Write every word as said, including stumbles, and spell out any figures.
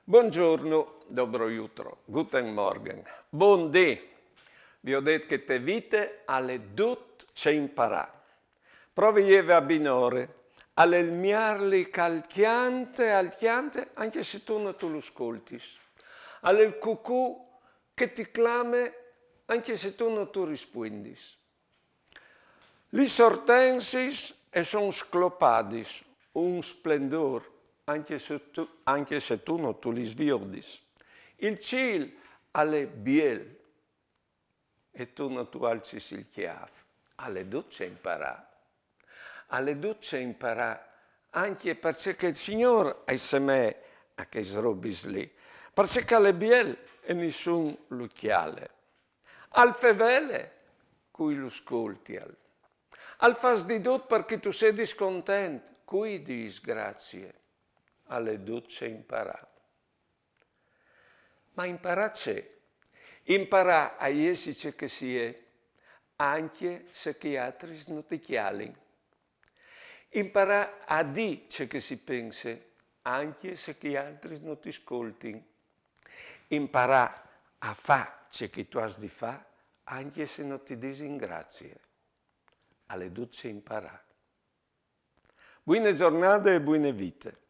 Buongiorno, dobro jutro, guten Morgen, bundì. Vi ho detto che te vite al è dut ce imparà. Prove jeve a binore, al è il miarli che al chiante, al chiante, anche se tu non tu lo scoltis. Al è il cucù che ti clame, anche se tu non tu rispuindis. Lis ortensis e son sclopadis, un splendor, anche se tu, anche se tu non tu lis viodis. Il cil al è biel, e tu non tu alcis il chiaf. Al è dut ce imparà. Al è dut ce imparà, anche perché che il Signor ai semè a che robis lì, perché che al è biel e nissun lo chiale. Al fevele, cui lo scoltial. Al fas di dut perché tu sedis content, cui dis grazie. Al è dut ce imparà. Ma imparà ce? Imparà a jessi ce che si è, anche se chi altris non ti chialin. Imparà a dì ce che si pense, anche se chi altris non ti scoltin. Imparà a fà ce che tu has di fà, anche se non ti disin grazie. Al è dut ce imparà. Buine giornate e buine vite.